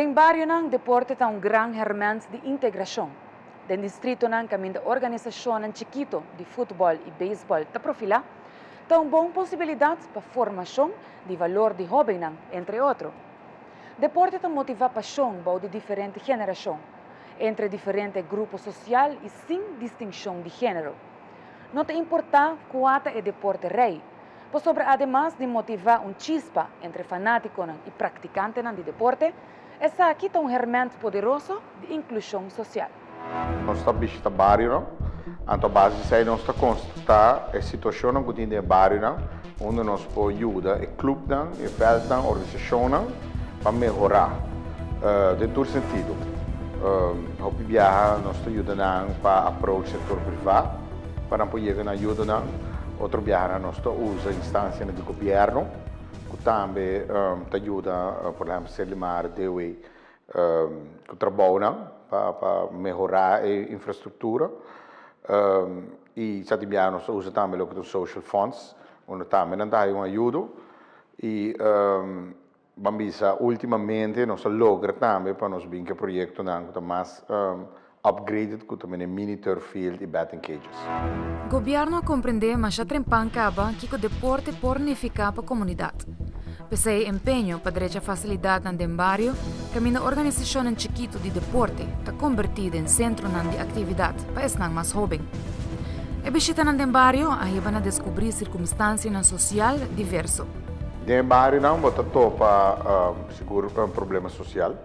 Den barionan, deporte ta un gran herment di integracion. Den distritonan caminda organisacionnan chikito di futbol y beisbol ta profila, ta un bon posibilidad pa formacion di valor di hobennan, entre otro. Deporte ta motiva pasion bou di diferente generacion, entre diferente grupo social y sin distincion di genero. No ta importa cua ta e deporte rey, pasobra ademas di motiva un chispa entre fanaticonan y practicantenan di deporte, esaki ta un herment poderoso di inclusion social. Nos ta bishita barionan, anto a base di esei nos ta constata e situacionnan cu tin den e barionan, unda nos por yuda e clubnan, e veldnan, organisacionnan pa mehora den tur sentido. Hopi biaha nos ta yuda nan pa approach sector priva pa nan por yega na ayudanan. Otro biahanan nos ta usa instancianan di gobierno cu tambe ta yuda, por ehempel Serlimar, DOE, cu trabounan pa mehora e infrastructura. Y sa tin biaha nos ta usa tambe loke ta social funds, unda tambe nan ta haya un ayudo. Y ban bisa ultimamente nos a logra tambe pa nos bin cu e proyectonan cu ta mas upgraded, cu ta mene mini turf field y batting cages. Gobierno a comprende masha trempan caba kico deporte por nifica pa comunidad. P'esei empeño pa drecha facilidadnan den bario caminda organisacionnan chikito di deporte ta conberti den centronan di actividad pa esnan mas hoben. E bishitanan den bario a hiba na descubri circumstancianan social diverso. Den e barionan bo ta topa sigur problema social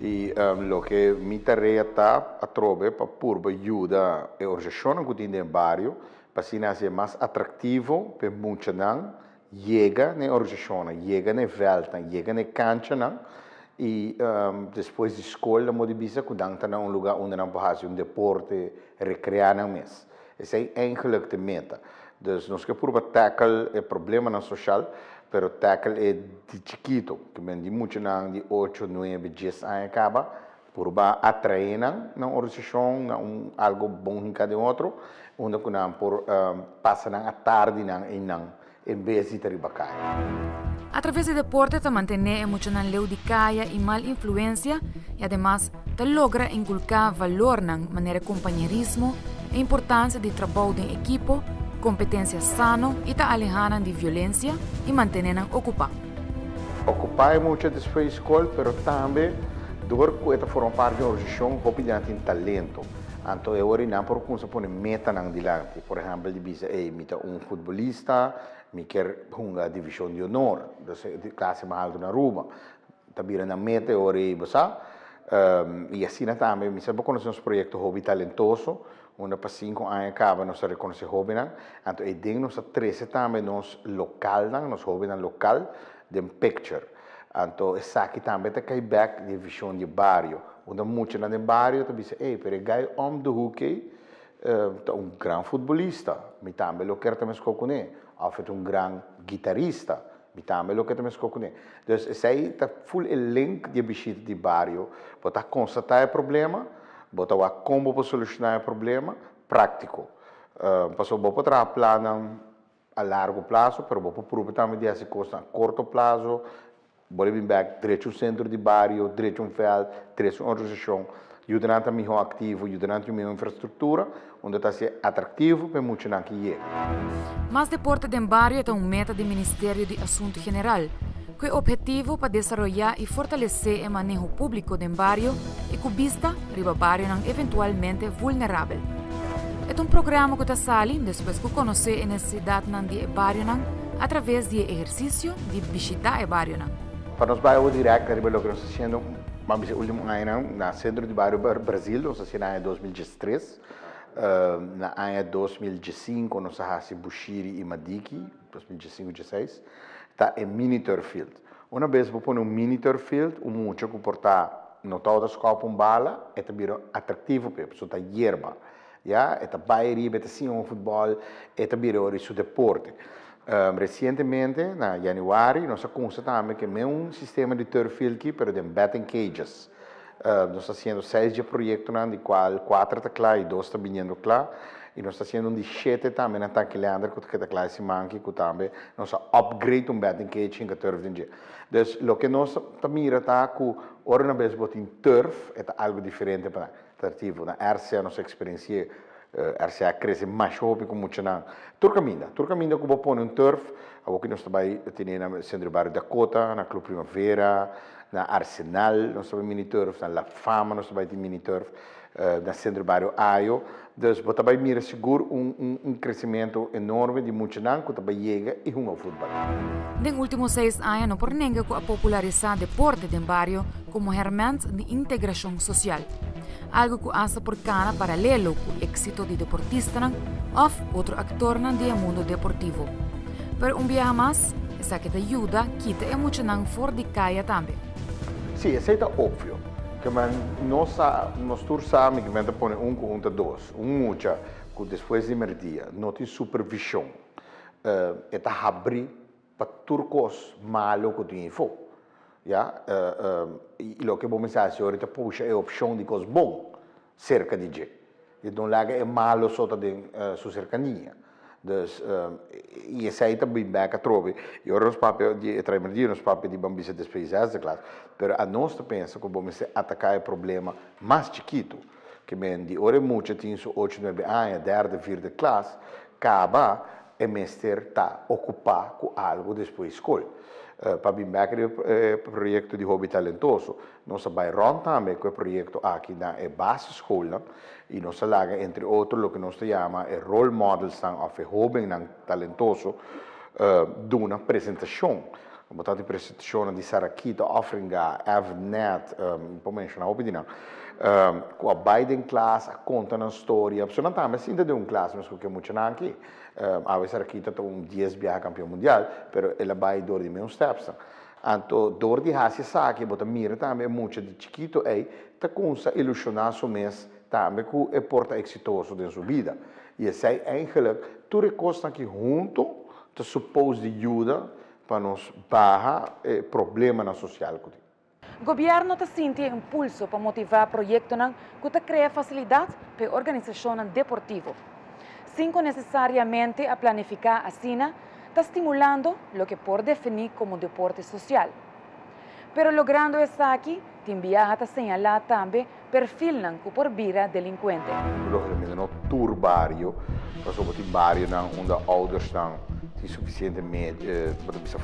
y loke mi tarea ta atrobe pa purba yuda e organisacionnan cu tin den e bario pa asina haci e mas atractivo pa e muchanan yega na e organisacionnan, yega na e veldnan, yega na e canchanan y despues di scol nan por di bisa cu nan ta na un lugar unda nan por haci un deporte, recrea nan mes. Esey eigenlijk ta e meta. Dus nos ke purba tackle e problemanan social, pero tackle e di chikito, ke men di muchanan di ocho, nuebe, dies aña caba, purba atrae nan na un organisacion, na un algo bon hinca den otro, unda cu nan por pasa nan atardinan eynan en bes di ta riba caya. A traves di deporte ta mantené e muchanan leu di caya y mal influencia y ademas ta logra inculca valornan manera compañerismo, e importancia di trabou den ekipo, competencia sano y ta aleha nan di violencia y mantené nan ocupa. Ocupa e mucha despues di scol, pero tambe dor cu e ta forma parti di un organisacion, hopi di nan tin talento. Anto e ora nan por cuminsa pone metanan dilanti. Por ehempel di bisa, ey, mi ta un futbolista, mi kier hunga division di honor, dus e clase mas alto na Aruba. Ta bira nan meta e ora ey, bo sa. Y asina tambe mi sa bo conoce nos proyecto Hobi Talentoso, unda pa 5 aña caba nos a reconoce hobennan. Anto ey den nos a trece tambe nos localnan, nos hobennan local den picture. Anto esaki tambe ta cay back di vision di bario, unda muchanan den bario ta bisa, "Ey, pero e guy om de hoek ey ta un gran futbolista, mi tambe lo kier ta mesco cu ne, of e ta un gran guitarista, mi tambe lo kier ta mesco cu ne." Dus esey ta full e link di e bishita di bario. Bo ta constata e problema, bo ta wak con bo por soluciona e problema, practico. Pasobra bo por traha plannan a largo plazo, pero bo por purba tambe di haci cosnan a corto plazo. Bo bin back, drecha un centro di bario, drecha un veld, drecha un organisacion, yuda nan ta miho activo, yuda nan tin un miho infrastructura, unda ta ser atractivo pa muchanan cu yega. Mas deporte den bario ta un meta di Ministerio di Asunto General, cu e obhetivo pa desaroya y fortalece e maneho publico den bario y cu bista riba barionan eventualmente vulnerabel. E ta un programa cu ta sali despues cu conoce e necesidadnan di e barionan a traves di e ehercicio di bishita e barionan. Pa nos bay direct riba loke nos ta haciendo, ban bisa ultimo añanan na Centro di Bario Brasil, nos a haci na aña 2013. Na aña 2015 nos a haci Bushiri y Madiki, 2015-16, ta e mini turf field. Un bes bo pone un mini turf field, un mucha cu por ta no ta scop un bala, e ta bira atractivo p'e, so ta yerba. Ja, e ta bay riba, e ta siña un futbol, e ta bira ori su deporte. Recientemente, na januari, nos a cuminsa tambe cu un sistema di turf field aki, pero den batting cages. Nos ta haciendo seis di proyectonan, di cual cuater ta cla y dos ta biniendo cla. I nos ta hasiendo un di 7 tambe na Tanki Leander ku ta kla siman aki, ku tambe nos a upgrade un batting cage, hinka turf den dje. Dus loke nos ta mira ta ku ora una bes bo tin turf, e ta algo diferente pa atractivo. Na RCA nos experiencia, RCA krese mas hopi ku muchanan. Tur kaminda ku bo pone un turf, awor ku nos tambe tin na Sentro Bario Dakota, na Club Primavera, na Arsenal, nos tambe mini turf, na La Fama nos tambe tin mini turf, na Sentro Bario Ayo. Dus bo tambe mira sigur un kresementu enorme di muchanan ku tambe yega i hunga futbòl. Den último 6 aña no por nenga ku a popularisá deporte den bario komo hèrmènt di integrashon sosial. Algo ku hasta por kana paralelo ku éksito di deportistanan òf otro aktornan di mundu deportivo. Pero un biaha mas, esaki ta yuda kita e muchanan for di kaya tambe. Si, esei ta opvio. Ke men nos sa, nos tur sa ku men pone un ku un ta dos. Un mucha ku despues di mèrdia no tin supervishon. E ta habri pa tur kos malu ku tin afó. Ja, i loke bo mester hasi ta pusha e opshon di kos bon serka di dje. I no laga e malu so ta den su serkania. Dus i esei ta bin bèk atrobe. I ora nos papia di traimerdia, nos papia di ban bisa despues zesde klas. Pero anos ta pensa ku bo mester ataká e problema mas chikitu. Ke men di ora mucha tin su 8, 9 aña, derde, vierde klas, kaba e mester ta okupá ku algo despues skol. Pa bin bèk e proyekto di Hobby Talentoso, nos a bai rònt tambe ku e proyekto aki na e basisschool i nos a laga, entre otro, loke nos ta yama e role models òf e hóbennan talentoso, duna presentashon. Bo tabatin presentashon di Sarakita, Offringa, Evnet, por menshoná hopi di nan. Ku a bai den klas, a konta nan storia. So nan tambe sinta den un klas, mes ku muchanan aki. Awe Sarakita ta un 10 biaha kampeon mundial, pero el a bai dor di mesun steps. Anto, dor di hasi esaki, bo ta mira tambe mucha di chikitu ei, ta kuminsá ilushoná su mes tambe ku e por ta eksitoso den su bida. I esei eigenlijk tur e kosnan aki huntu ta suppose di yuda pa nos baha problemanan sosial ku tin. Gobièrnu ta sinti impulso pa motivá proyektonan ku ta krea fasilidat pa organisashon deportivo. Sin ku nesesariamente a planifiká asina, ta stimulando loke por definí komo deporte sosial. Pero logrando esaki, tin biaha ta señalá tambe perfilnan ku por bira delinkuente. Lógikamente, no tur bario, pasobra tin barionan unda oudernan tin sufisiente medio,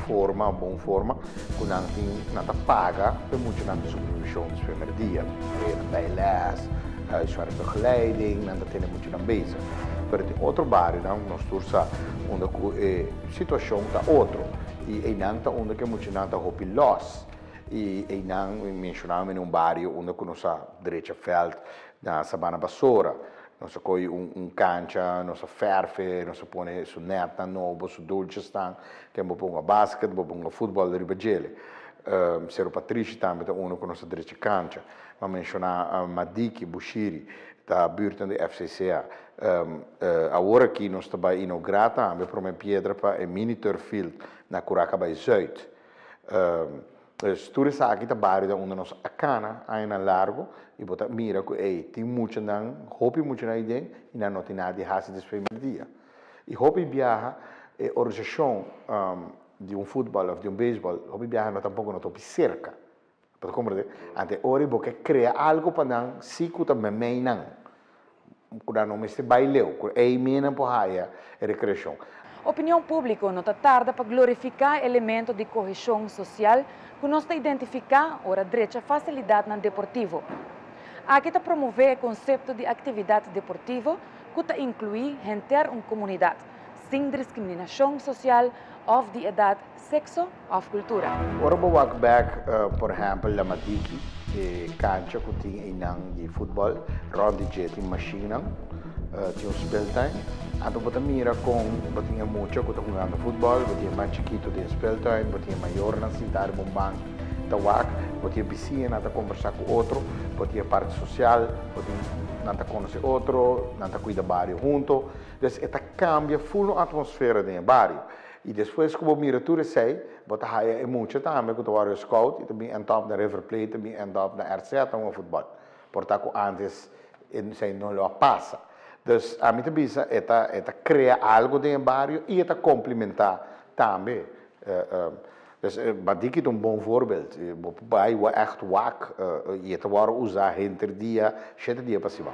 forma, bon forma, ku nan tin nan ta paga pa muchanan supervishon despues mèrdia, bijles, huiswerkbegeleiding, nan ta tene muchanan bezig. Pero tin otro barionan, nos tur sa, unda ku e situashon ta otro. I einan ta unda ku muchanan ta hopi los. I einan menshoná un bario unda ku nos a drecha veld na Sabana Basora. Nos a koi un kancha, nos a fèrf e, nos a pone su net nobo, su doeltjesnan, ku bo por hunga basket, bo por hunga futbòl riba dje. Seru Patrishi tambe ta unu ku nos a drecha kancha. M'a menshoná Madiki, Bushiri, ta buurt di FCCA. Awor aki nos ta bai inougurá tambe promé piedra pa e mini turf field na Curaca bij Zuid. Dus tur esaki ta bario unda nos a kana añanan largu i bo ta mira ku ei tin muchanan, hopi muchanan ei den i nan no tin nada di hasi despues mèrdia. I hopi biaha e organisashon di un futbòl òf di un beisbòl, hopi biaha no tampoko no ta hopi serka. Bo ta komprendé? Anto ora bo ke krea algu pa nan, si ku ta meimei nan, ku nan no mester bai leu, ku ei mes por haya e rekreashon. Opinion públiko no ta tarda pa glorifiká elemento di koheshon sosial ku nos ta identifiká ora drecha fasilidatnan deportivo. Aki ta promové e konsepto di aktividat deportivo ku ta inkluí henter un komunidat, sin diskriminashon sosial òf di edat, sekso òf kultura. Ora bo wak bèk, por ehèmpel, La Madiki, e kancha ku tin einan di futbòl, rònt di dje tin mashinnan, tin un speeltuin. Anto bo ta mira kon bo tin mucha ku ta hungando futbòl, bo tin mas chikitu den speeltuin, bo tin mayornan sintá riba un bank ta wak, bo tin bisiñanan ta kombersá ku otro, bo tin parti sosial, bo tin nan ta konosé otro, nan ta kuida bario huntu. Dus e ta kambia full un atmosfera den e bario. I despues ku bo mira tur esei, bo ta haya e mucha tambe ku ta wòrdu scout i tambe end up na River Plate, tambe end up na RCA ta hunga futbòl. Por ta ku antes esei no lo a pasa. Dus ami ta bisa e ta e ta crea algo den e bario y e ta complementa tambe. Dus Madiki ta un bon voorbeeld. Bo por bay wa echt wak y e ta worde usa henter dia, 7 dia pa siman.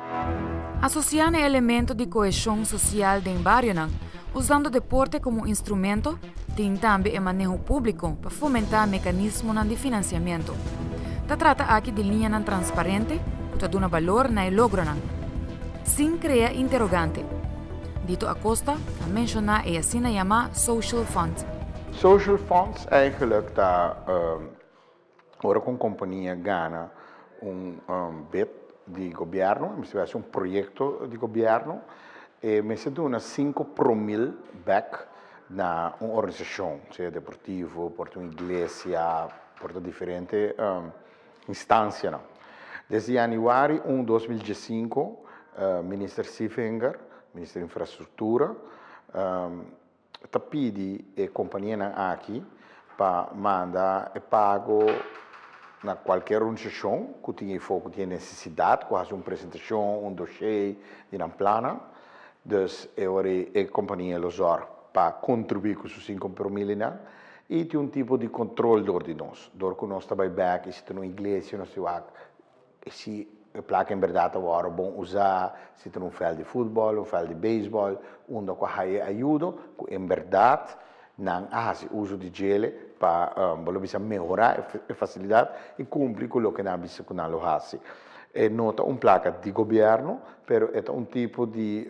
Asocia na elemento di cohesion social den barionan, usando deporte como instrumento, tin tambe e maneho publico pa fomenta mecanismo di financiamento. Ta trata aki di liña transparente, cu ta duna balor na e logronan, sin crea interrogante. Dito Acosta a menciona e asina yama Social Fund. Social Funds eigenlijk ta ora cu compania gana un bid di gobierno, si un proyecto di gobierno, e mester duna 5 promil back na un organisacion, sea deportivo, por un iglesia, por diferente instancia. No. Desde januari 1, 2015, Minister Sevinger, Minister di Infrastructura, ta pidi e compania aki pa manda e pago na cualkier organisacion cu tin foco, tin necesidad, cu haci un presentacion, un dossier di un plan. Dus e compania lo zorg pa contribui cu su 5 promil y tin un tipo di control door di nos. Door cu nos ta bay back, y si tin un iglesia, nos ta si e placa en berdad awor bon usa, si tin un veld di futbol, un veld di baseball, unda cu haya ayudo, cu en berdad nan a haci uso di dje pa bisa mehora e facilidad y cumpli cu loke nan bisa cu nan lo haci. E no ta un placa di gobierno, pero e un tipo di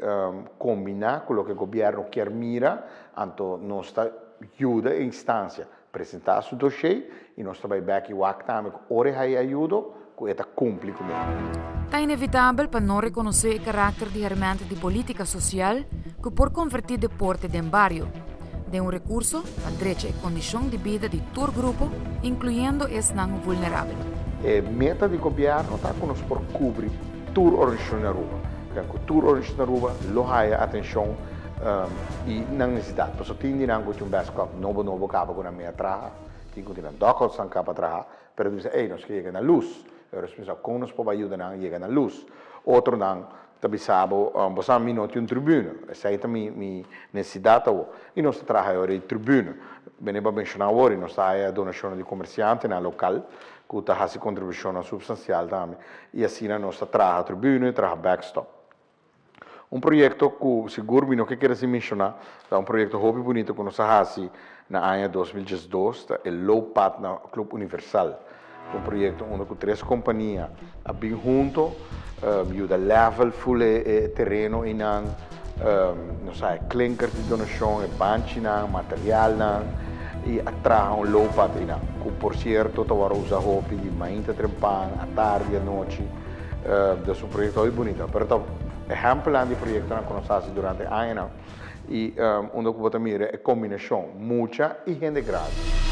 combina cu loke gobierno kier mira, anto nos ta yuda e instancia presenta su dossier y nos ta bay back y wak tambe ora haya ayudo cu e ta cumpli cu ne. Ta inevitabel pa no reconoce e caracter di herment di politica social cu por converti deporte den bario den un recurso pa drecha e condicion di bida di tur grupo, incluyendo esnan vulnerabel. E meta di gobierno ta cu nos por cubri tur organisacion na Aruba. Cu tur organisacion na Aruba lo haya atencion y nan necesidad. Paso tin di nan un backstop nobo nobo caba cu nan mes a traha, tin cu tin dugouts nan caba traha, pero bisa, "Hey, nos kier yega na luz." Pero pensa, con nos por yuda nan yega na luz? Otro nan ta bisa bo, bo sa, mi no tin un tribune. Esey ta mi necesidad awo. Y nos ta traha e tribune. Bene pa menciona awor, nos ta haya donacion di comerciante na local, cu ta haci contribucion substancial tambe. Y asina nos ta traha tribune, traha backstop. Un proyecto cu sigur mi no kier menciona, ta un proyecto hopi bunita cu nos a haci na aña 2012, ta e looppad na Club Universal. Un proyecto unda cu tres compania a bin hunto, yuda level full e tereno y nan, no sa, klinkers di donacion, e banchinan, materialnan, y a traha un looppad y nan. Cu por cierto, ta wordo usa hopi di mainta trempan, atardi, anochi, dus un proyecto hopi bunita. Pero ta ehempel di proyecto cu nos a haci durante aña y unda cu bo ta mira e combinacion mucha y hende grandi.